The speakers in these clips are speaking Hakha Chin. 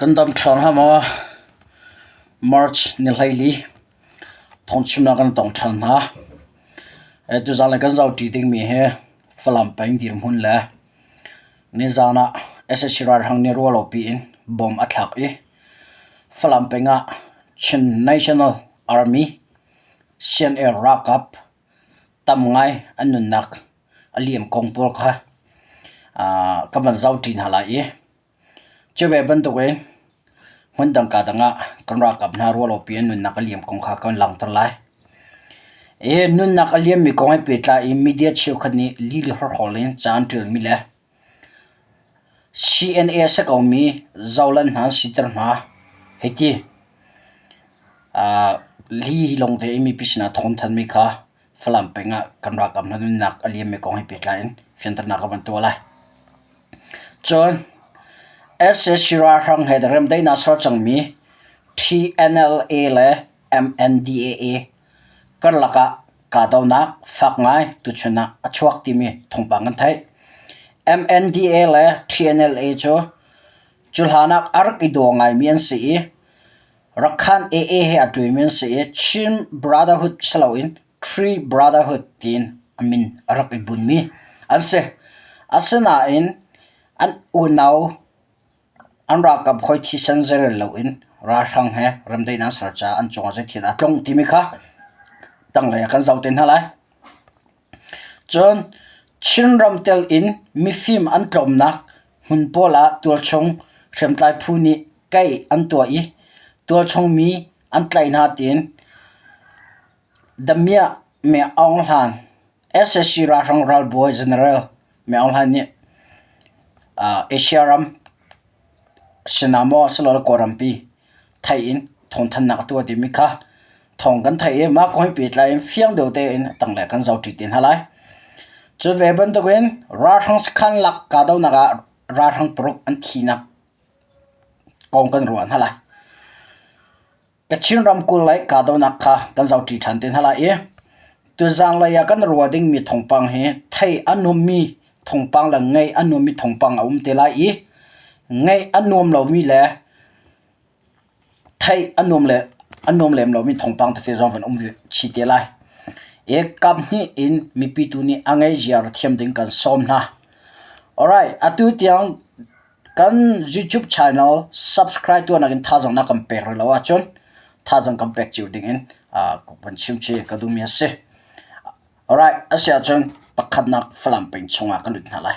Kan dam ṭhan hnga maw? March ni 14 thawngchimnak kan tong ṭhan hna. Tuzaan le kan zohṭi dingmi hi Falam peng dirhmun le nizaan ah sac ralhrang nih ruahlopi in bomb a thlak i Falam peng ah Chin National Army CNA ralkap tam ngai an nunnak a liam kong pawl kha ka van zohṭi hna lai i Cu ve bantukin hmundang kaa dang ah kan ralkap hna ruahlopi in nunnak a liam kong kha kan langhter lai. Hi nunnak a liammi kong he pehtlai in media cheukhat nih lili horhawl in ca an ṭialmi le CNA a si komi zohlan hna an siter hna hei ti. Li lawngte in mipi sinah thawngthanmi kha Falam peng ah kan ralkap hna nunnak a liammi kong he pehtlai in fianternak ka van tuah lai. Cun sac ralhrang he remdaihnak ser cangmi TNLA le MNDAA karlak ah kahdohnak fak ngai tuchun ah a chuak timi thawngpang kan theih. MNDAA le TNLA cu cu hlan ah a rak i daw ngaimi an si i Rakhan AA he a ṭuimi an si i Chin Brotherhood si loin Tree Brotherhood tiin a min a rak i bunhmi an si. Asinain an unau an ralkap hawi thisen zeirel loin ralhrang he remdaihnak an ser caah an cungah zeithil dah a tlung timi kha tanglei ah kan zoh te hna lai. Cun Chinram tel in mifim an tlawmnak hmun pawl ah tualchung hriamtlai phu nih kaih an tuah i tualchung mi an tlaih hna tiin Damiah Me Aung Hlaing sac ralhrang ralbawi General Me Aung Hlaing nih Asia ram sinah maw silole Kawlrampi theih in thawngthanhnak a tuah timi kha thawng kan theih i mah kong he pehtlai in fiang deuh tein a tanglei kan zohṭi te hna lai. Cu ve bantukin ralhrang sakhan lak kahdohnak ah ralhrang paruk an thihnak kong kan ruah hna lai. Kachin ramkulh lei kahdohnak kha kan zohṭi ṭhan te hna lai i tuzanlei ah kan ruah dingmi thawngpang hi theih a nuammi thawngpang le ngaih a nuammi thawngpang a um te lai i ngaih a nuam lomi le theih a nuam le a nuam lem lomi thawngpang tete zong kan um chih te lai. I kaphnih in mipi tu nih a ngei ziar thiam ding kan sawm hna. Alright, atu tiang kan YouTube channel subscribe tuahnak in thazaang na kan pek rih lo ahcun thazaang kan pek cio ding in van chim chi ka duhmi a si. Alright, a si ahcun pakhatnak Falam peng chungah kan lut hna lai.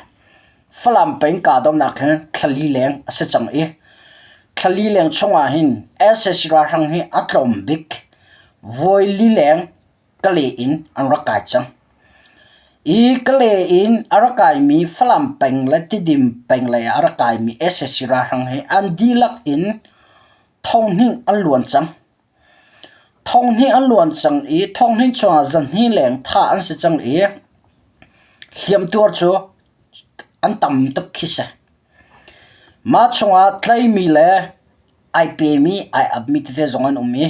Falam peng kahdohnak hi thlali leng a si cang i thlali leng chungah hin sac ralhrang hi a tlawm bik voi li leng Kale in an rak kai cang. I Kale in a rak kaimi Falam peng le Tidim peng lei ah a rak kaimi sac ralhrang hi an dihlak in thonghnih an luan cang. Thonghnih an luan cang i thonghnih chungah zahnih leng thah an si cang i hliamtuar cu an tam tuk khi si. Mah chungah tlaimi le ai pemi ai apmi tete zong an um i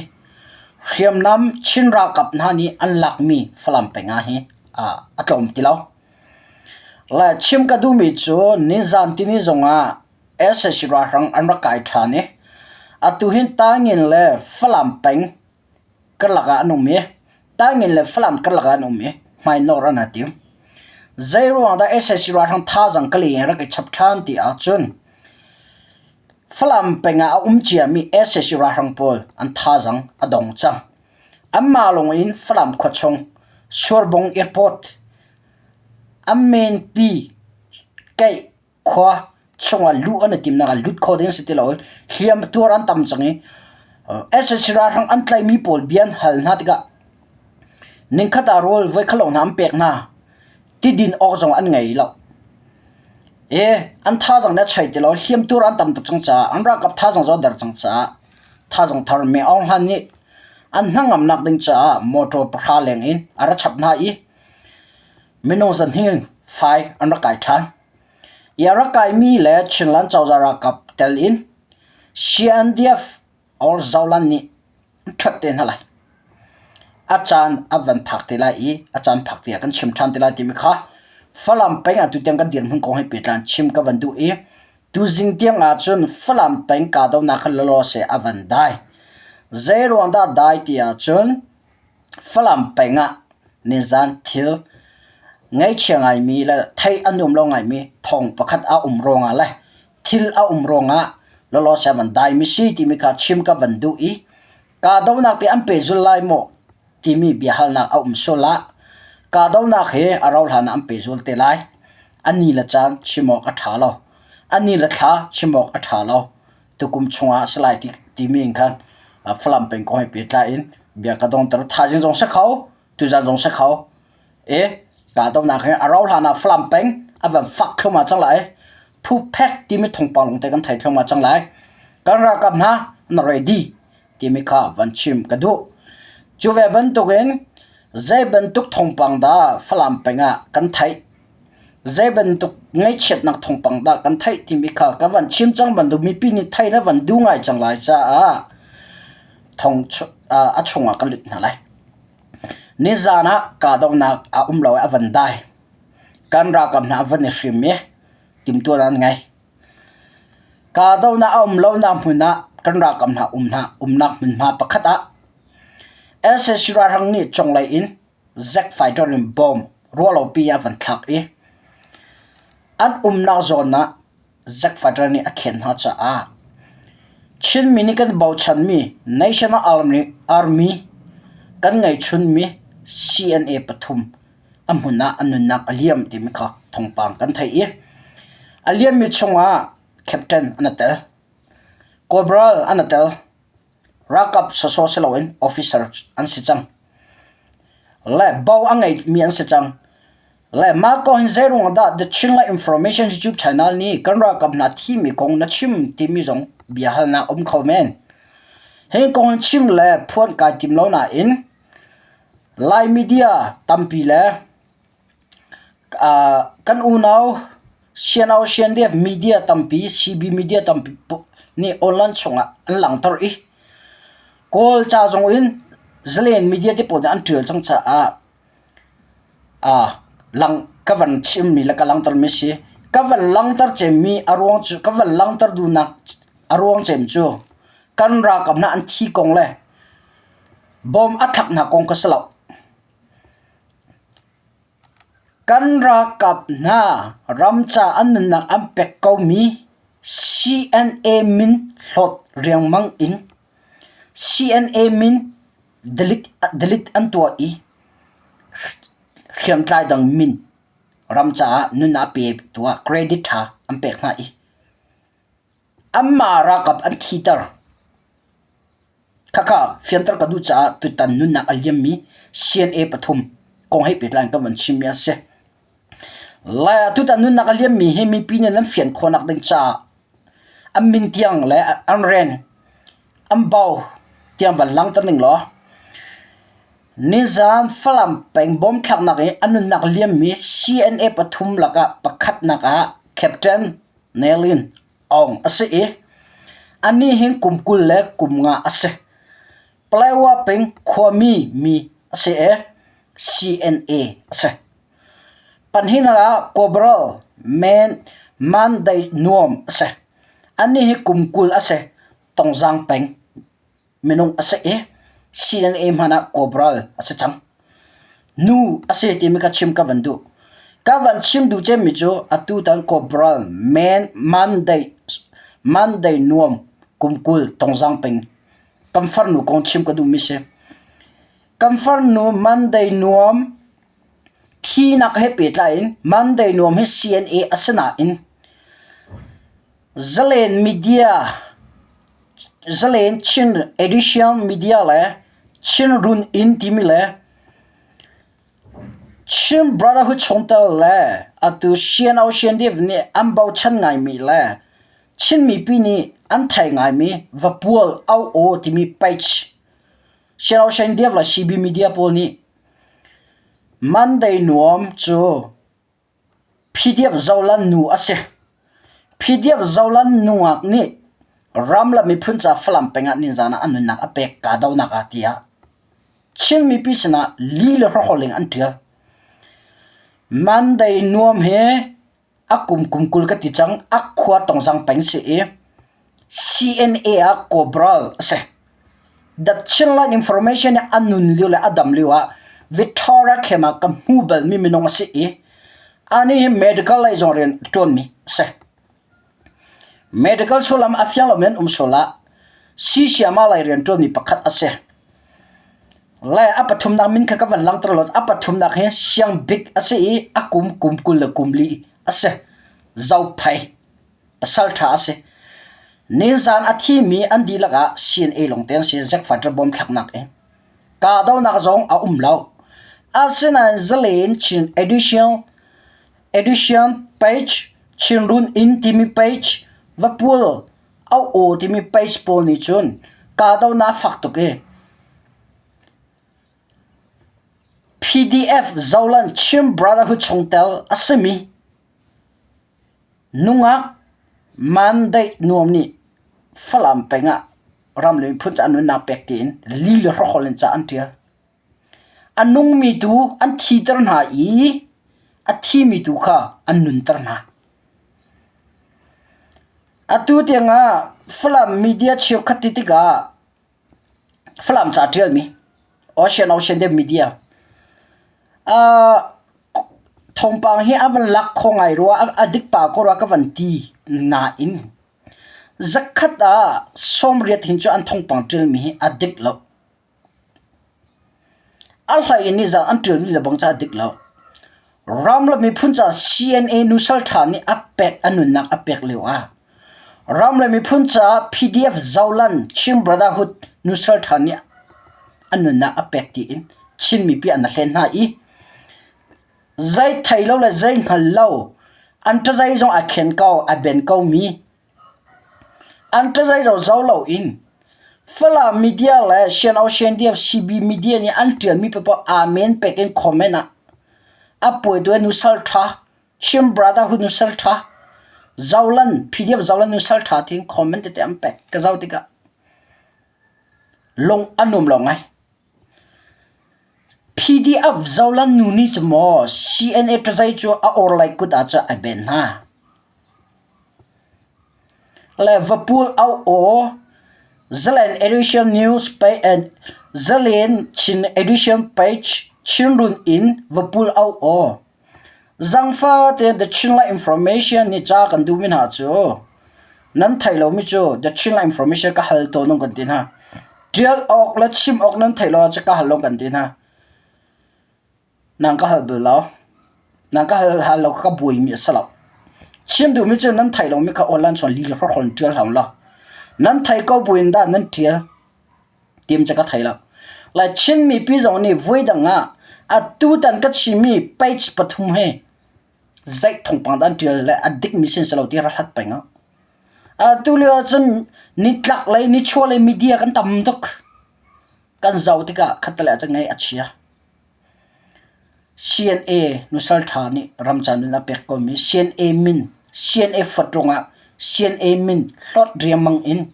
hriamnam Chin ralkap hna nih an lakmi Falam peng ah hi a tlawm ti lo. Le chim ka duhmi cu nizan tini zongah sac ralhrang an rak kai ṭhan i atu hin Taingin le Falam peng karlak ah an um i Taingin le Falam karlak ah an um i hmainawr an i tim. Zeiruang dah sac ralhrang thazaang ka leng rak i chap ṭhan ti ahcun Falam peng ah a um ciami sac ralhrang pawl an thazaang a dong cang. Anmah lawng in Falam khuachung Suarbung Airport an menpi keih khua chungah luh an i timnak ah lut kho ding a si ti lo i hliam tuar an tam cang i sac ralhrang an tlaihmi pawl bia an hal hna tikah ningkhat ah rawl voikhat lawng hna an pek hna tidin awk zong an ngei lo. I an thazaang nih a choi ti lo hliam tuar an tam tuk cang caah an ralkap thazaang zong a der cang caah thazaang thar Me Aung Hlaing nih an hnangamnak ding caah motor pahra leng in a ra chap hna i minung zahnih fai an rak kai ṭhan. I a rak kaimi le Chinland cozah ralkap tel in CNDF or Zoland nih an ṭhuat te hna lai. A caan a van phak te lai i a caan phak te ah kan chim ṭhan te lai timi kha Falam peng atu tiang kan dirhmun kong he pehtlai in chim ka van duh i. Tuzing tiang ahcun Falam peng kahdohnak kha lawlaw seh a van dai. Zeiruang dah dai ti ahcun Falam peng ah nizan thil ngaihchia ngaimi le theih a nuam lo ngaimi thawng pakhat a um ruangah le thil a um ruangah lawlaw seh a van daimi si timi kha chim ka van duh i kahdohnak te an pehzulh lai maw timi biahalnak a um sual ah kahdohnak hi a rauhhlan ah an pehzul te lai. A ni le caan chim awk a ṭha lo. A ni le thla chim awk a ṭha lo. Tukum chungah a si lai ti, timi in khan Falam peng kong he pehtlai in bia ka dongter. Thaizing zong si kho, tuzan zong si kho. E kahdohnak hi a rauhhlan ah Falam peng a van fak thluahmah cang lai. Phuphek timi thawngpang lawngte kan thei thluahmah cang lai. Kan ralkap hna na ready timi kha van chim ka duh. Cu ve bantukin zei bantuk thawngpang dah Falam peng ah kan theih, zei bantuk ngaihchiatnak thawngpang dah kan theih timi kha ka van chim cang bantuk mipi nih theih le van duh ngai cang lai caah thong a chungah ka lut hna lai. Nizan ah kahdohnak a um lo i a van dai. Kan ralkap hna van i hrim i timhtuahnak an ngei. Kahdohnak a um lonak hmun ah kan ralkap hna um hna umnak hmunhma pakhat ah sac ralhrang nih conglei in Zack fighter in bomb ruahlopi a van thlak i an umnak zawn ah Zack fighter nih a khen hna caah Chinmi nih kan bochanmi National Army, Army kan ngeihchunmi CNA pathum a hmun ah an nunnak a liam timi kha thawngpang kan theih i a liammi chungah captain an i tel, corporal an i tel, ralkap sawsawh si loin officer an si cang. Le bo a ngeimi an si cang. Le mah kong hin zeiruang dah The Chinland Information YouTube channel nih kan ralkap hna thimi kong na chim timi zong bia halnak um kho men. Hi kong hin chim le phuan kai tim lo nain Lai media tampi le kan unau CNO CNDF media tampi CB media tampi nih online chungah an langhter i Kawl ca zong in Zalen media te pawl nih an ṭial cang caah lang ka van chimmi le ka langhtermi si. Ka van langhter cemmi a ruang cu ka van langhter duhnak a ruang cem cu kan ralkap hna an thi kong le Bawm a thlak hna kong ka si lo. Kan ralkap hna ram ca an nunnak an pek komi CNA min hlawt riangmang in CNA min delete, delete an tuah i hriamtlai dang min ram caah nun a pe tuah credit ṭha an pek hna i anmah ralkap an thiter. Khakha fianter ka duh caah tutan nunnak a liammi CNA pathum kong he pehtlai in kan van chimmi a si. Lai ah tutan nunnak a liammi hi mipi nih nan fian khawhnak ding caah an min tiang le an ren an bau tiang van langhter ning law nizan Falam peng bom thlaknak i a nunnak liammi CNA pathum lakah pakhatnak ah Captain Nelin Aung a si i anih hi kum 25 a si. Paletwa peng khuami mi a si i CNA a si. Pahnihnak ah Kobral Man Mandai Nuam a si. Anih hi kum 20 a si. Tongzang peng minung a si i CNA hmanh ah Kobral a si cang. Nu a si timi ka chim ka van duh. Ka van chim duh cemmi cu atutan Kobral Man Monday Monday nuam kum 20 Tongzang peng kan farnu kong chim ka duhmi si. Kan farnu Monday nuam thinak he pehtlai in Monday nuam hi CNA a si nain Zalen media Zalen Chin Edition Media le Chin Run Inn timi le Chin Brotherhood chungtel le atu CNO CNDF nih an bochan ngaimi le Chin mipi nih an thei ngaimi Vapual Au Aw timi page CNO CNDF le CB Media pawl nih Monday nuam cu PDF Zolan nu a si. PDF Zolan nungak nih ram le miphun ca Falam peng ah ninzan ah a nunnak a pek kahdohnak ah tiah Chin mipi sinah li le hrawkhol in an ṭial. Monday nuam hi A kum kum 20 ka ti cang. A khua Tongzang peng si i CNA ah Cobral a si. The Chinland Information nih a nun lio le a dam lio ah Victoria Camp ah ka hmu balmi minung a si i anih hi medical lei zong rian a ṭuanmi a si. Medical sullam a fiang lomi an um sual ah siasiama lei rian ṭuanmi pakhat a si. Le a pathumnak min kha ka van langhter lo. A pathumnak hi siang bik a si i a kum kum 20 le kum li a si. Zophei pasal ṭha a si. Nizan a thimi an dihlak ah CNA lawngte an si Zack Fighter bom thlaknak i. Kahdohnak zong a um lo. Asinain Zalen Chin Edition Edition page Chinrun Inn timi page Vapual Au-aw timi page pawl nih cun kahdohnak fak tuk i PDF Zoland Chin Brotherhood chungtel a simi Nungak Mandaih nuam nih Falam peng ah ram le miphun ca nunnak pek tiin li le hrokhol in ca an ṭial. A nungmi tu an thiter hna i a thimi tu kha an nunter hna. Atu tiangah Falam media cheukhat ti tikah Falam ca ṭialmi Ocean Ocean Dep Media uh, thawngpang hi a van lak kho ngai rua a dik pa ko rua ka van ti nain zakhat ah 80 hin cu an thawngpang ṭialmi hi a dik lo. A hlei in nizaan an ṭialmi lebang cu a dik lo. Ram le miphun caah CNA nusal ṭha nih a pek a nunnak a pek lio ah ram le miphun caah PDF Zoland Chin Brotherhood nusal ṭha nih a nunnak a pek tiin Chin mipi an hlen hna i zei thei lo le zei hngal lo an ṭazei zong a khen ko a ben ko mi An ṭazei zozo loin Falam media le Shan CNDF CB media nih an ṭialmi paohpaoh amen pek in comment ah a puaitu nusal ṭha, Chin Brotherhood nusal ṭha, Zoland PDF Zoland nusal ṭha tiin comment tete an pek. Ka zoh tikah lung a nuam lo ngai. PDF Zoland nu nih cu maw CNA ṭazei cu a orhlei kut ah cun ai ben hna. Le Vapul au aw, Zalen Edition News page and Zalen Chin Edition page Chinrun in Vapul au aw. Zangfa tein The Chinland Information nih ca kan duhmi hna cu nan theih lomi cu The Chinland Information ka hal tawn an kan ti hna. Ṭial awk le chim awk nan theih lo ahcun ka hal lo kan ti hna. Nang ka hal bal lo. Nang ka hal hal lo ka buaimi a si lo. Chim duhmi cu nan theih lomi kha online chuan li le hrawkhrol in ṭial hlah law. Nan thei ko buin dah nan ṭial tim cu ka thei lo. Lai Chin mipi zong nih voi dang ah atutan ka chimmi page pathum hi zeih thawngpang dah an ṭial le a dikmi sin si lo ti ra hlat peng ah. Atu lio ahcun nitlak lei nichuah lei media kan tam tuk. Kan zoh tikah khattelei ahcun ngaih a chia. CNA nusal ṭha nih ramca nun a pek komi CNA min CNA fawt ruangah CNA min hlawt riangmang in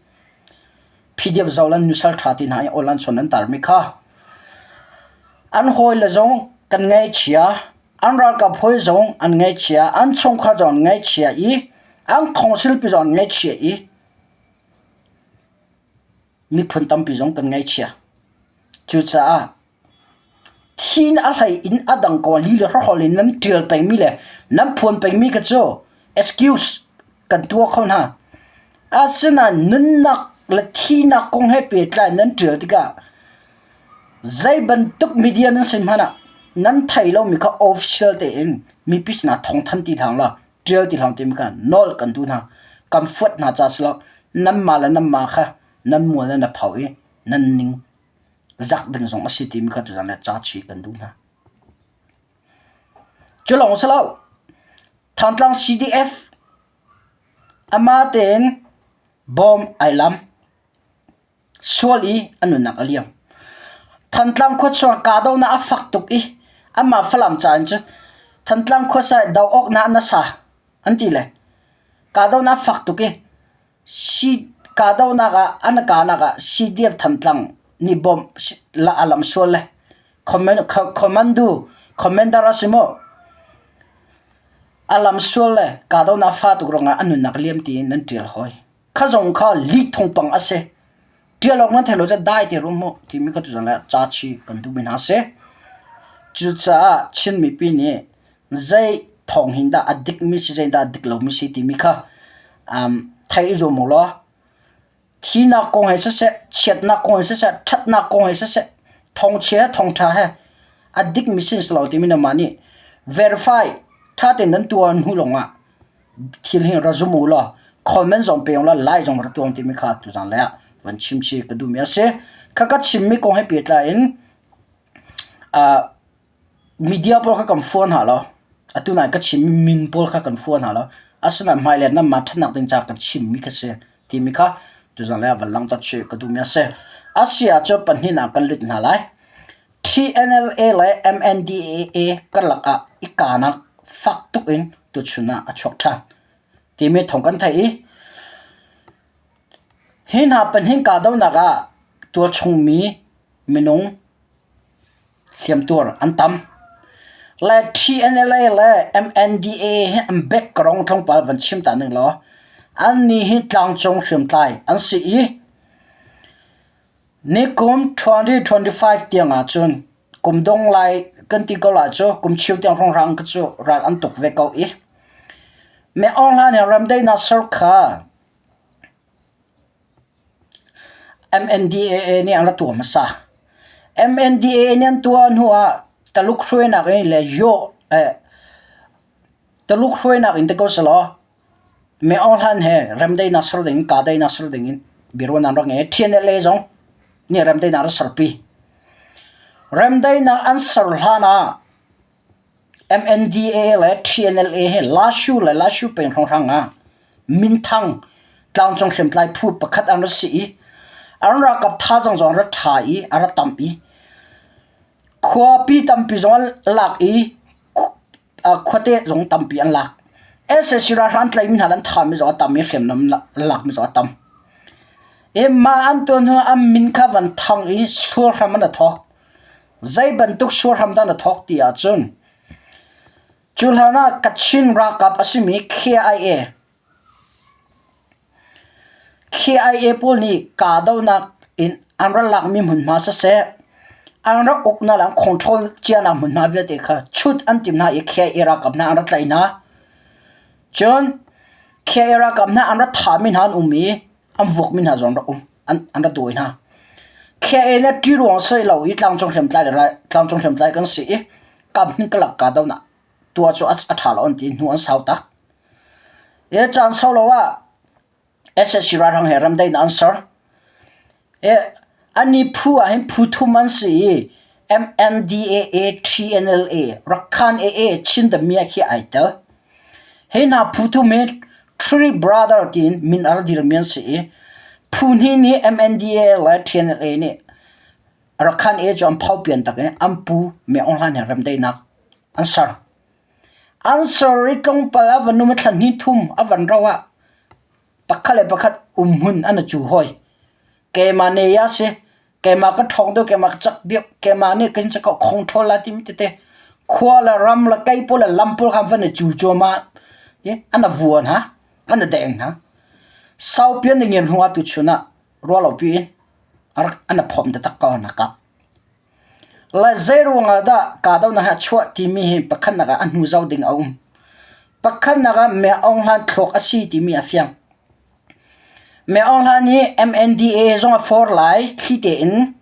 PDF Zoland nusal ṭha ti hna i online chawn an tarmi kha an hawile zong kan ngaihchia, an ralkap hawi zong an ngaihchia, an chungkhar zong an ngaihchia i an khongsilpi zong an ngaihchia i miphun tampi zong kan ngaihchia. Cucaah Thin a hlei in a dang ko li le hrawhrawl in nan ṭial pengmi le nan phuan pengmi kha cu excuse kan tuah kho hna. Asinain nunnak le thihnak kong he pehtlai nan ṭial tikah zei bantuk media nan si hmanh ah nan theih lomi kha official tein mipi sinah thawngthanh ti hlah law ṭial ti hlah timi kha nawl kan duh hna. Kan fuat hna ca si lo nanmah le nanmah kha nan mual nan i pho i nan ning zak ding zong a si timi kha tuzan le ca chih kan duh hna. Cu lawng si lo, Thantlang CDF ama tein bawm ai lam sual i a nunnak a liam. Thantlang khuachuang kahdohnak a fak tuk i amah Falam ca in cun Thantlang khuasa do awk na na sa an ti le kahdohnak a fak tuk i Kahdohnak ah an kahnak ah CDF Thantlang nih bawmh a lam sual le commando commander a si maw? A lamsual le kahdohnak fa tuk ruangah a nunnak a liam tiin nan ṭial hawi. Kha zong kha lih thawngpang a si. Ṭial awk nan theih lo cun dai te rum mu timi kha tuzan ah ca chi kan duhmi hna a si. Cucaah Chin mipi nih zei thawng hin dah a dikmi si zei dah a dik lomi si timi kha um, theih i zuam u law Thihnak kong he siseh, chiatnak kong he siseh, ṭhatnak kong he siseh, thawngchia he thawngṭha he a dikmi sin si lo timi nanmah nih verify ṭha tein nan tuah hnu lawngah thil hi ra zum u law comment zong pe u law like zong ra tuah timi kha tuzan lei ah van chim chih ka duhmi a si. Kha ka chimmi kong he pehtlai in uh, Media pawl kha kan fuan hna lo. Atu nain ka chimmi min pawl kha kan fuan hna lo. Asinain hmailei nanmah ṭhatnak ding caah kan chimmi kha si timi kha tuzan lei ah van langhter chih ka duhmi a si. A si ahcun pahnihnak kan lut hna lai. TNLA le MNDAA karlak ah i kahnak fak tuk in tuchun ah a chuak ṭhan timi thawng kan theih i hi hna pahnih kahdohnak ah tualchungmi minung hliamtuar an tam. Le TNLA le MNDAA hi an background tlawmpal van chim ta ning law an nih hi tlangcung hriamtlai an si i nikum 2025 tiang ahcun kum dong lai kan ti ko lai cu kum cheu tiang hrawnghrang ka cu ral an tuk ve ko i me Aung Hla nih ramdaihnak ser kha MNDAA nih an ra tuah hmasa. MNDAA nih an tuah hnu ah Taluk hruainak in le Yaw eh, Taluk hruainak in ti ko selaw Me Aung Hlan he remdaihnak ser ding in kahdaihnak ser ding in biaruahnak an rak ngei. TNLA zong nih remdaihnak an serpi. Remdaihnak an ser hlan ah MNDAA le TNLA hi Lashu le Lashu peng hrawnghrang ah minthang tlangcung hriamtlai phu pakhat an ra si i an ralkap thazaang zong an ra ṭha i a ra tam i khuapi tampi zong an lak i khuate zong tampi an lak. Sac ralhrang an tlaihmi hna le an thahmi zong a tam i hriamnam an lakmi zong a tam. I mah an tuah hnu ah an min kha van thang i sual hram an i thawk. Zei bantuk sualhram dah na thawk ti ahcun cu hlan ah Kachin ralkap a simi KIA KIA pawl nih kahdohnak in an ra lakmi hmunhma siseh, an rak uknak le an control cianak hmunhma vialte kha chut an timh hna i KIA ralkap hna an ra tlaih hna. Cun KIA ralkap hna an ra thahmi hna an um i an vuakmi hna zong an rak um. An, an ra dawi hna. KIA le ṭi ruang si lo i tlangcung hriamtlai le tlangcung hriamtlai kan si i kam hin ka lak ka do na tua cu a ṭha lo an ti hnu an sau tak. E caan sau lo ah SSC ralhrang he ramdaihnak an ser. E ani phu ah hin phu thum an si i MNDAA, TNLA, Rakhan AA, Chin Damia khi ai tel. Hi hna phu thum hi Three Brother tiin min a ra dirmi an si i phu hnih nih MNDAA le TNLA nih Rakhan AA cu an phaupian tak i an pu Myo Aung Hlaing he remdaihnak an ser. An ser i tlawmpal a van um i thla hnih thum a van rauh ah pakhat le pakhat umhmun an i cu hawi. Keimah ne ya si, keimah ka ṭhawng deuh, keimah ka cak deuh, keimah nih kan cakah control lai timi tete khua le ram le kei pawl le lam pawl kha van i cu cuahmah i an a vuan hna, an a deng hna. Saupi an i ngir hnu ah tuchun ah ruahlopi in a rak an a phomh taktak ko hna kap. Le zei ruangah dah kahdohnak hi a chuah timi hi pakhatnak ah a hnu zau ding a um. Pakhatnak ah Myo Aung Hlaing thluak a si timi a fiang. Myo Aung Hlaing nih MNDAA zong a forh lai thli tein,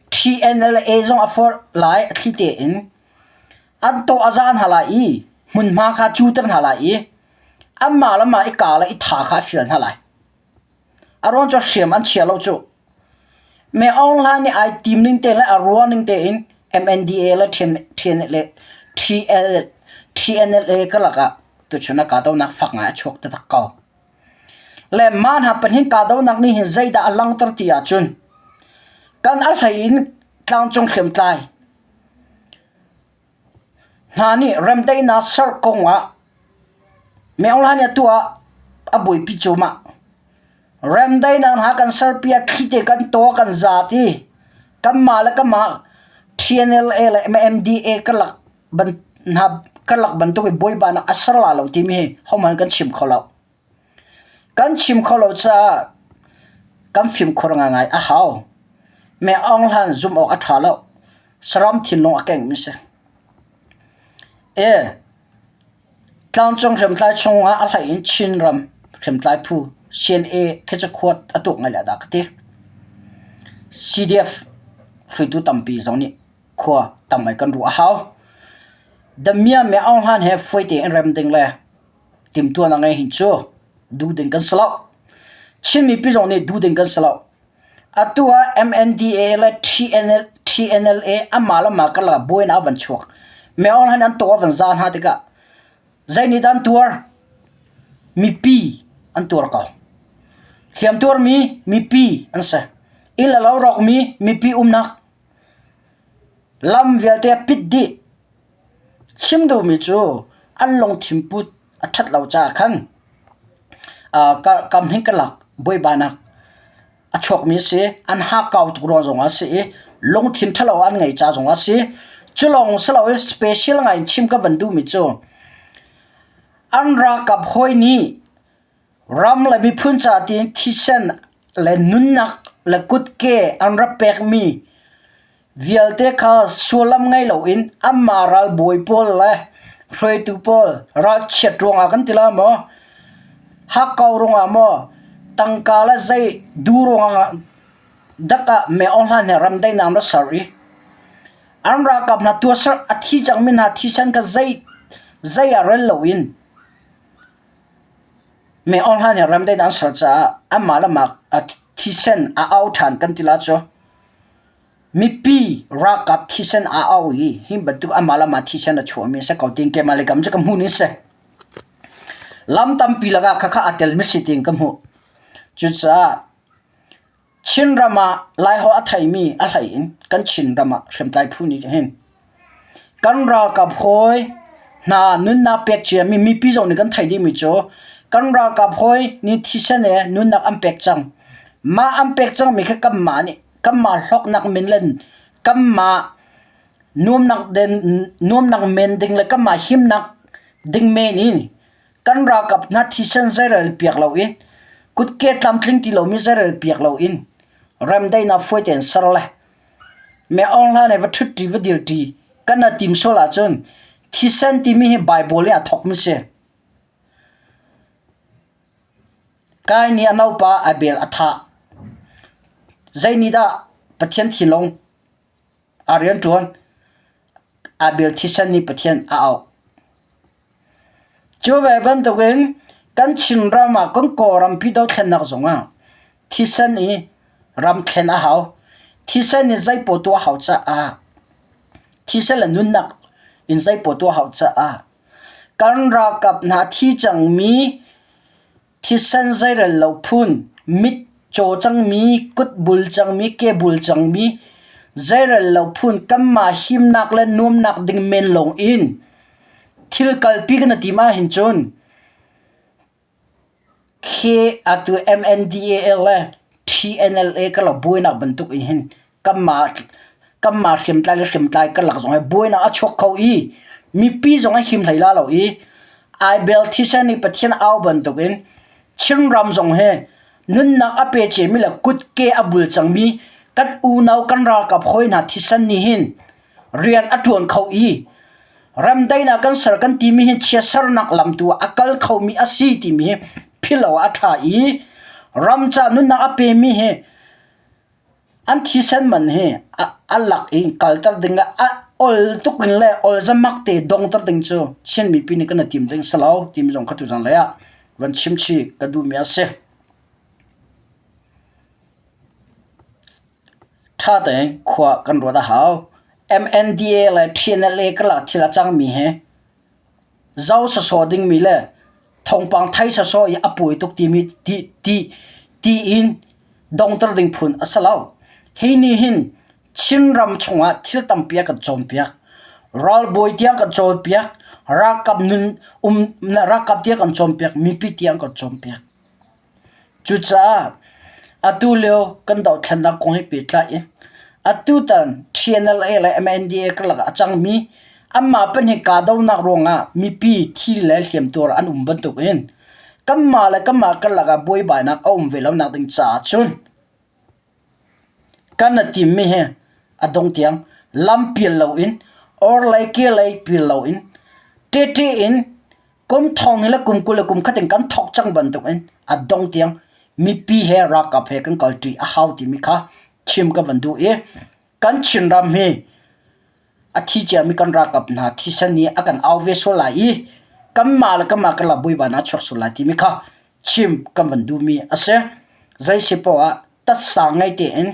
TNLA zong a forh lai thli tein, an tawh a za hna lai i hmunhma kha cuter hna lai i anmah le mah i kaa le i tha kha a fial hna lai. A ruang cu hriam an chia lo cu. Myo Aung Hlaing nih ai tim ning te le a ruah ning tein MNDAA le TNLA, TNLA karlak ah tuchun ah kahdohnak fak ngai a chuak taktak ko. Le mah hna pahnih kahdohnak nih hin zeidah a langhter ti ahcun kan a hlei in tlangcung hriamtlai hna nih remdaihnak ser kong ah Myo Aung Hlaing nih atu ah a buaipi cuahmah. Remdaihnak hna kan serpi ah thli te kan taw kan zaat i kanmah le kanmah TNLA le MDA karlak ban hna. karlak bantuk i buaibainak a ser la lo timi hi hohmanh kan chim kho lo. Kan chim kho lo caah kan fimkhur ngaingai a hau. Me Aung Hlan zumh awk a ṭha lo. Saram thinlung a kengmi si. E, tlangcung hriamtlai chungah a hlei in Chinram hriamtlai phu CNA khi cu khuat a tuk ngai le dah ka ti. CDF hruaitu tampi zong nih khua tam ngai kan ruah a hau. Damiah Me Aung Hlan he fawi tein rem ding le timtuan a ngei hin cu duh ding kan si lo. Chin mipi zong nih duh ding kan si lo. Atu ah MNDA le TNL, TNLA amah le mah karlak buainak a van chuak. Me Aung Hlaing an taw a van za hna tikah zei nih dah an tuar? Mipi an tuar ko. Hliam tuarmi mipi an si. Inn le lo rawkmi mipi umnak lam vialte a pit dih. Chim duhmi cu an lungthin put a ṭhat lo caah khan kam hin ka lak buaibainak a chuakmi a si. An hakkau tuk ruang zongah a si i lungthin ṭhalo an ngei ca zongah a si. Cu lawng si lo i special ngai in chim ka van duhmi cu an ralkap hawi nih ram le miphun ca tiin thisen le nunnak le kutke an rak pekmi vialte kha sullam ngei loin anmah ralbawi pawl le hruaitu pawl ralchiat ruangah kan ti lai maw, hakkau ruangah maw, tangka le zei duh ruangah dak ah Me Aung Hlaing nih ramdaihnak an rak ser i an ralkap hna tuahser a thi cangmi hna thisen kha zei zei ah rel loin Me Aung Hlaing nih ramdaihnak an ser caah anmah le mah thisen a au ṭhan kan ti lai cu. Mipi ralkap thisen aa au i hi bantuk amah le amah thisen a chuahmi a si ko tiin keimah le kam cu ka hmuh ning a si. Lam tampi lakah khakha aa telmi si tiin ka hmuh. Cucaah Chinram ah Laiholh a theimi a hlei in kan Chinram ah hriamtlai phu nih hin kan ralkap hawi hna nunnak pek ciami mipi zong nih kan theih dihmi cu kan ralkap hawi nih thisen he nunnak an pek cang. Mah an pek cangmi kha kanmah nih kanmah hlawknak min le kanmah nuamnak den nuamnak men ding le kanmah himnak ding men in kan ralkap hna thisen zeirel piak lo i kutke tlamtling ti lomi zeirel piak lo in remdaihnak fuai tein ser le me Aung Hlaing he va ṭhutṭi va dirṭi kan na tim sual ahcun thisen timi hi Bible in aa thawkmi si. Kai nih a naupa Abel a thah. Zei nih dah Pathian thinlung a rianṭuan? Abel thisen nih Pathian a auh. Cu ve bantukin kan Chinram ah kan Kawlrampi dothlennak zongah thisen i ram thlen a hau. Thisen in zeipaoh tuah a hau caah thisen le nunnak in zeipaoh tuah a hau caah Kan ralkap hna thi cangmi, thisen zeirel lo phun, mit caw cangmi, kut bul cangmi, ke bul cangmi, zeirel lo phun kanmah himnak le nuamnak ding men lawng in thil kalpi kan i tim ahhin cun Khi atu MNDAA le TNLA karlak buainak bantuk in hin kanmah kanmah hriamtlai le hriamtlai karlak zong hi buainak a chuak kho i mipi zong a him hlei la lo i Aibel thisen nih Pathian au bantuk in Chinram zong hi nunnak a pe ciami le kutke a bul cangmi kan unau kan ralkap hawi hna thisen nih hin rian a ṭuan kho i Remdaihnak kan ser kan timi hi chiatsernak lam tu ah a kal khomi a si timi hi philh a ṭha i ram ca nunnak a pemi hi an thisen man hi a lak in kalter ding le a ol tuk in le ol zamak te dongter ding cu Chin mipi nih kan i tim ding si lo timi zong kha tuzan lei ah van chim chih ka duhmi a si. Ṭha tein khua kan ruat a hau. MNDA le TNLA karlak thil a cangmi hi zo sawsawh dingmi le thawngpang thei sawsawh i a puai tuk timi ti, ti, tiin dongter ding phun a si lo. Hi nih hin Chinram chungah thil tampi a kan cawnpiak. Ralbawi tiang kan cawnpiak, ralkap nun um ralkap tiang kan cawnpiak, mipi tiang kan cawnpiak. Cucaah atu lio kan dohthlennak kong he pehtlai in atutan TNLA le MNDAA karlak ah a cangmi Anmah pahnih kahdohnak ruangah mipi thi le hliamtuar an um bantukin kanmah le kanmah karlak ah buaibainak a um ve lonak ding caah cun kan i timmi hi a dong tiang lam pial loin orhlei kehlei pial loin ṭeṭe in kum thong le kum 20 le kum khat in kan thawk cang bantukin a dong tiang mipi he ralkap he kan kalṭi a hau timi kha chim ka van duh i kan Chinram hi a thi ciami kan ralkap hna thisen nih a kan au ve sual lai i kanmah le kanmah karlak buaibai a chuak sual lai timi kha chim kan van duhmi a si. Zei si poah ah tatsa ngei tein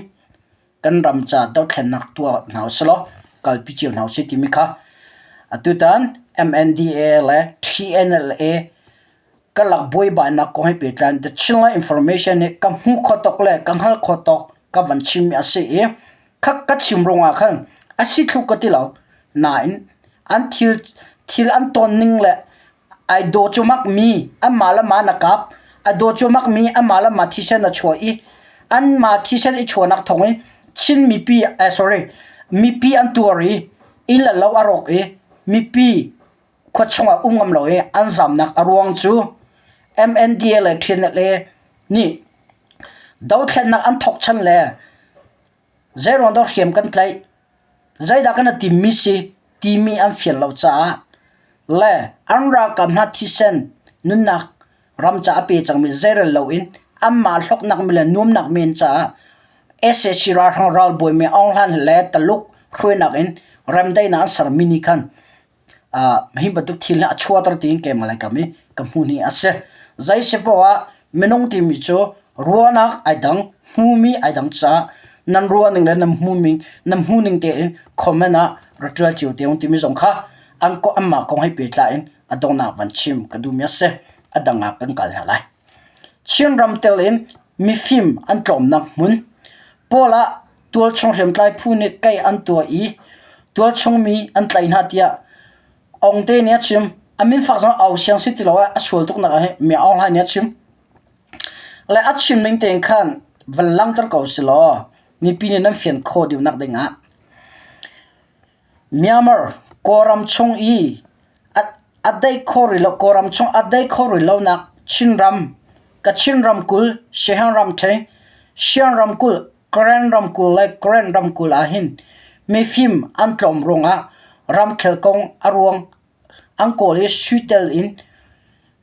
kan ram ca dothlennak tuah hna usilaw kalpi cio hna usih timi kha atutan MNDAA le TNLA karlak buaibainak kong he pehtlai in The Chinland Information nih ka hmu kho tuk le ka hngal kho tuk ka van chimmi a si i kha ka chim ruangah khan a si thlu ka ti lo. Nain an thil thil an ton ning le ai daw cumak mi anmah le mah na kap a daw cumak mi anmah le mah thisen a chuah i anmah thisen i chuahnak thawng in Chin mipi eh sorry mipi an tuar i inn le lo a rawk i mipi khua chungah um ngam lo i an zamnak a ruang cu MNDA le TNLA nih dothlennak an thawk chan le zeiruang dah hriam kan tlaih, zeidah kan i timmi si timi an fian lo caah le an ralkap hna thisen nunnak ram ca a pe cangmi zeirel loin anmah hlawknak mi le nuamnak men caah sac ralhrang ralbawi mi Aung Hlan le Taluk hruainak in remdaihnak an sermi nih khan Hi bantuk thil hi a chuahter tiin keimah lei kam i ka hmuh ni a si. Zei si poah ah minung timi cu ruahnak ai dang, hmumi ai dang caah nan ruahning le nan hmuhning nan hmuhning tein comment ah ra ṭial cio te ung timi zong kha an anmah kong he pehtlai in a donghnak van chim ka duhmi a si. A dang ah kan kal hna lai. Chinram tel in mifim an tlawmnak hmun pawl ah Tualchung hriamtlai phu nih kei an tuah i tualchung mi an tlaih hna tiah Aung Te nih a chim. A min fak zong au siang si ti lo ah a sual tuk nak ah hi mi Aung Hlaing nih a chim. Le a chim ning tein khan van langhter ko si law mipi nih nan fian khawh deuh nak ding ah Myanmar Kawlram chung i a daih khawh rih lo Kawlram chung a daih khawh rih lonak Chinram Kachin ramkulh, Shan ramṭhen, Shan ramkulh, Karen ramkulh le Karen ramkulh ahhin mifim an tlawm ruangah ramkhel kong a ruang an kawl i suitel in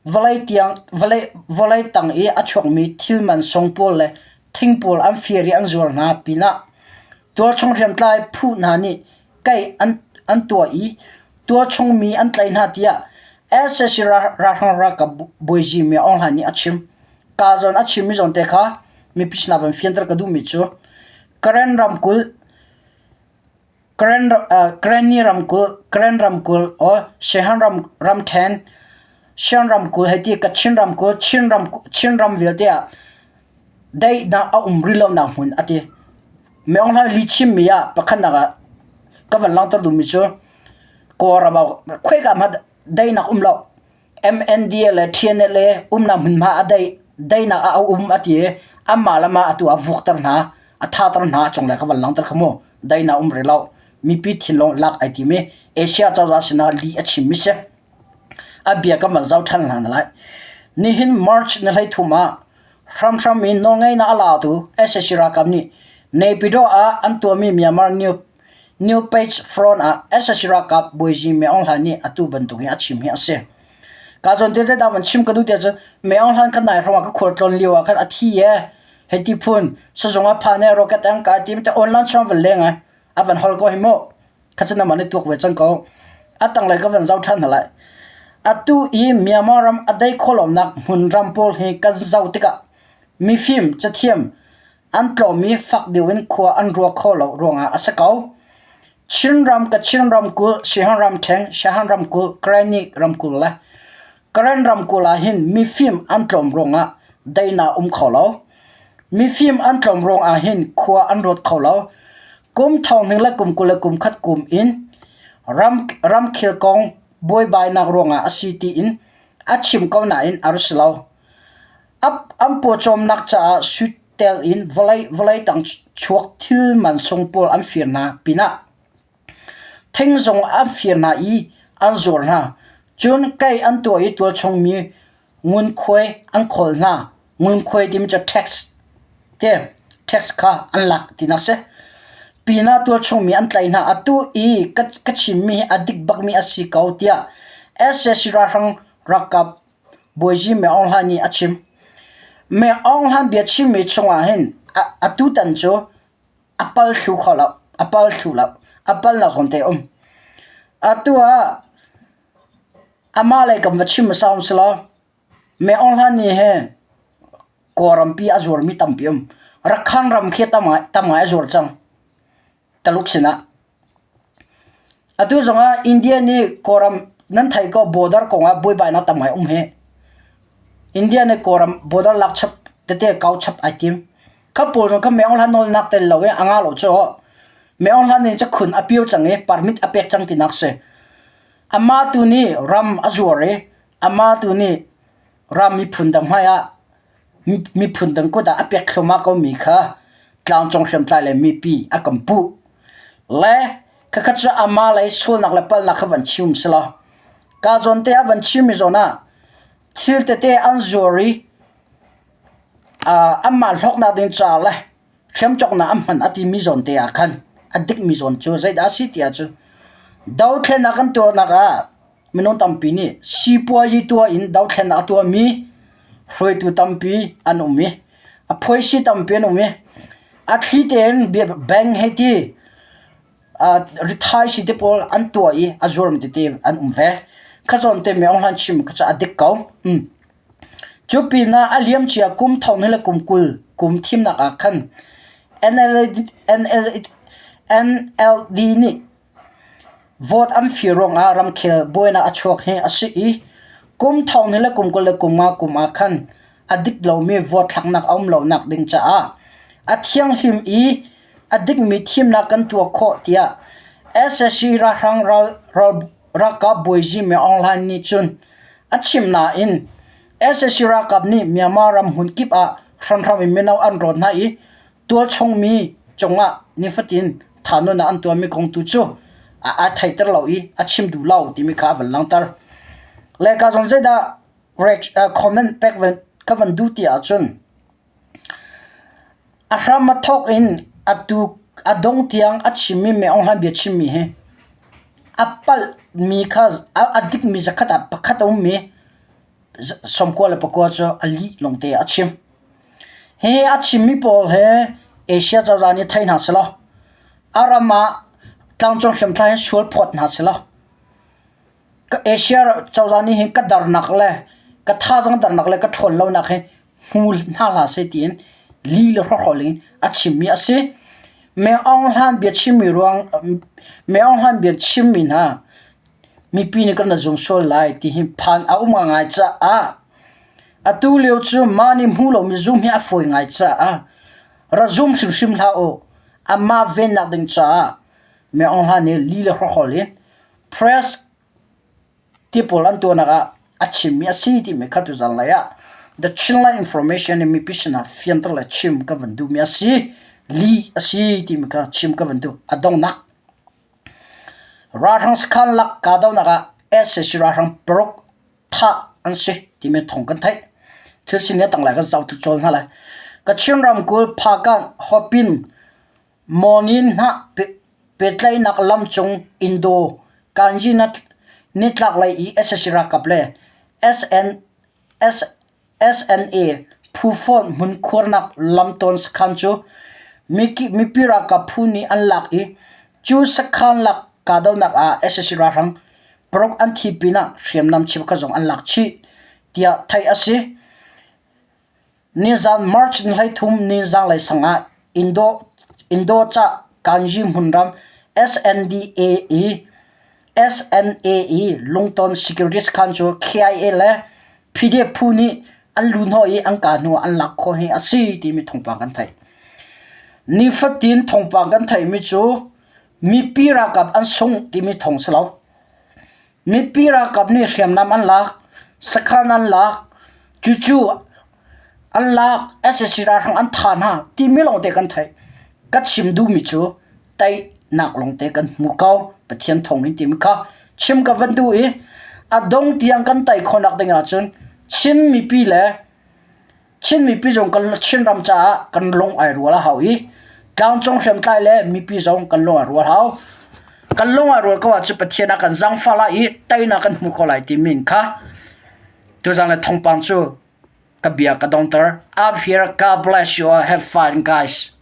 vawlei tiang vawlei vawlei tang i a chuakmi thil mansung pawl le thing pawl an fir i an zuar hna pinah tualchung hriamtlai phu hna nih kaih an an tuah i tualchung mi an tlaih hna tiah sac ralhrang ralkap bawizi Myo Aung Hlaing nih a chim. Ka zawn a chimmi zawn te kha mipi sinah van fianter ka duhmi cu Karen ramkulh Karen uh, Karenni ramkulh Karen ramkulh or Shehan ram ramthen Shan ramkulh hei ti Kachin ramkulh Chin ram Chin ram vialte ah daihnak a um rih lonak hmun a ti. Myo Aung Hlaing lihchimmi ah pakhatnak ah ka van langhter duhmi cu Kawlram ah khoika hmanh daihnak um lo. MNDA le TNLA umnak hmunhma a daih daihnak ah a um a ti i anmah le mah atu a vukter hna, a thater hna a cunglei ka van langhter kha mu. Daihnak um rih lo. Mipi thinlung lak ai tim i Asia cozah sinah lih a chimmi si. A bia kan van zoh ṭhan hna lai. Nihin March ni 13 ah hramhram in nawlngeihnak a latu sac ralkap nih Naypyidaw ah an tuahmi Myanmar New New Page Front ah sac ralkap bawizi Myo Aung Hlaing nih atu bantuk in a chim hi a si. Ka zawn te zeidah van chim ka duh tiah cun Myo Aung Hlaing kha nai hrawng ah ka khualtlawn lio ah khan a thi e hei ti phun sazung ah phan e rocket an kai ti te online chung van leng ai a van hol ko hi mu. Kha cun amah nih tuak ve cang ko. A tanglei ka van zoh ṭhan hna lai. Atu i Myanmar ram a dei khawh lonak hmunram pawl hi kan zoh tikah mifim, cathiam an tlawm i fak deuh in khua an ruah khawh lo ruangah a si ko. Chinram, Kachin ramkulh, Sihan ramṭhen, Shahan ramkulh, Karenni ramkulh le Karen ramkulh ah hin mifim an tlawm ruangah daihnak um kho lo. Mifim an tlawm ruangah hin khua an ruat kho lo. Kum thonghning le kum 20 le kum khat kum in ram ramkhel kong buaibainak ruangah a si tiin a chim ko nain a ra si lo. An pawcawmnak caah suitel in vawlei vawlei tang chuak thil mansung pawl an fir hna pinah. Thing zong an fir hna i an zuar hna. Cun kei an tuah i tualchung mi ngunkhuai an khawl hna. Ngunkhuai timi cu tax te tax kha an lak tinak si. Pinah tualchung mi an tlaih hna. Atu i ka chimmi hi a dik bakmi a si ko tiah sac ralhrang ralkap Bawizi Meng Aung Hlaing nih a chim. Meng Aung Hlaing biachimmi chungah hin atutan cu a pal thlu kho lo, a pal thlu lo, a palnak zawn te um. Atu ah amah lei kam va chim hmasa um selaw Meng Aung Hlaing nih hi Kawlrampi a zuarmi tampi um. Rakhan ram khi tam ngai, tam ngai a zuar cang. Taluk sinah. Atu zongah India nih Kawlram nan theih ko border kongah buaibainak tam ngai um hi. India nih Kawlram border lak chap tete kau chap ai tim. Kha pawl zong kha Meng Aung Hlaing nawlnak tel lo i a nga lo cu. Meng Aung Hlaing nih cakhun a pio cang i permit a pek cang tinak si. Amah tu nih ram a zuar i amah tu nih ram miphun dang hmai ah miphun dang kut ah a pek thluahmah ko mi kha tlangcung hriamtlai le mipi a kan puh. Le khakhat cu amah lei sualnak le palhnak kha van chim selaw ka zawn te ah van chimmi zawn ah thil tete an zuar i amah hlawknak ding ca le hriamcawknak an hman a timi zawn te ah khan a dikmi zawn cu zeidah a si ti ahcun dothlennak kan tuahnak ah minung tampi nih sipuazi tuah in dothlennak a tuahmi hruaitu tampi an um i a phuaisi tampi an um i a thli tein bank hei ti rithaisi te pawl an tuah i a zuarmi tete an um ve. Kha zawn te Myo Hlan chim kha cu a dik ko. Cu pinah a liamcia kum thong le kum 20 kum thimnak ah khan NLD nih Vote an fir ruangah ramkhel buainak a chuak hi a si i kum thong le kum 25 kum ah khan a dik lomi vote thlaknak a um lonak ding caah a thianghlim i a dikmi thimnak kan tuah khawh tiah sac ralhrang ralkap bawizi Min Aung Hlaing nih cun a chim nain sac ralkap nih Myanmar ram hmun kip ah hramhram in mino an rawn hna i tualchungmi cungah nifatin thahnawnnak an tuahmi kong tu cu a theiter lo i a chim duh lo timi kha a van langhter. Le ka zong zeidah comment pek ka van duh ti ahcun a hram a thawk in atu a dong tiang a chimmi Meng Aung Hlaing bia chimmi hi a palhmi kha a dikmi zakhat ah pakhat a ummi 99 cu a lih lawngte a chim. Hi a chimmi pawl hi Asia cozah nih thei hna selaw a ram ah tlangcung hriamtlai hin sual phawt hna selaw Asia cozah nih hin ka darnak le ka thazaang darnak le ka ṭhawn lonak hi hmu hna hlah seh tiin li le hrawkhrol in a chimmi a si. Meng Aung Hlaing bia chimmi ruang Meng Aung Hlaing bia chimmi hna mipi nih kan ra zum sual lai ti hi phan a um ngai caah atu lio cu mah nih hmu lomi zum hi a fawi ngai caah ra zum hrimhrim hlah u. Amah vennak ding caah Meng Aung Hlaing nih li le hrawkhrol in press ti pawl an tuahnak ah a chimmi a si timi kha tuzan lei ah The Chinland Information nih mipi sinah fianter le chim ka van duhmi a si. Li a si timi kha chim ka van duh. A donghnak Ralhrang sakhan lak kahdohnak ah sac ralhrang paruk thah an si timi thawng kan theih. Thil sining a tanglei kan zoh tuk cawl hna lai. Kachin ramkulh Phakanh Hopin Mawnin hnah pehtlaihnak lam cung Indo Kanji nitlaklei i sac ralkap le SNA phu fonh hmunkhuarnak lamtawn sakhan cu mipi ralkap phu nih an lak i cu sakhan lak kahdohnak ah sac ralhrang paruk an thi pinah hriamnam cheukhat zong an lak chih tiah theih a si. Nizan March ni 13 ni zanglei sang ah Indo-Cah Kanji hmunram SNDAE SNAE lungton security sakhan cu KIA le PDF phu nih an luhhnawh i an kah hnu ah an lak khawh hi a si timi thawngpang kan theih. Nifatin thawngpang kan theihmi cu mipi ralkap an sung timi thawng si lo. Mipi ralkap nih hriamnam an lak, sakhan an lak, cucu an lak, sac ralhrang an thah hna timi lawngte kan theih. Ka chim duhmi cu tei. nak lawngte kan hmu ko. Pathian thawng in timi kha chim ka van duh i a dong tiang kan tai khawhnak ding ahcun Chin mipi le Chin mipi zong kan Chinram caah kan lung ai rual a hau i tlangcung hriamtlai le mipi zong kan lung ai rual hau. Kan lung ai rual ko ahcun Pathian a kan zaangfah lai i teinak kan hmu kho lai timi kha tuzaan le thawngpang cu ka bia ka dongter. Up here, God bless you all. Have fun, guys.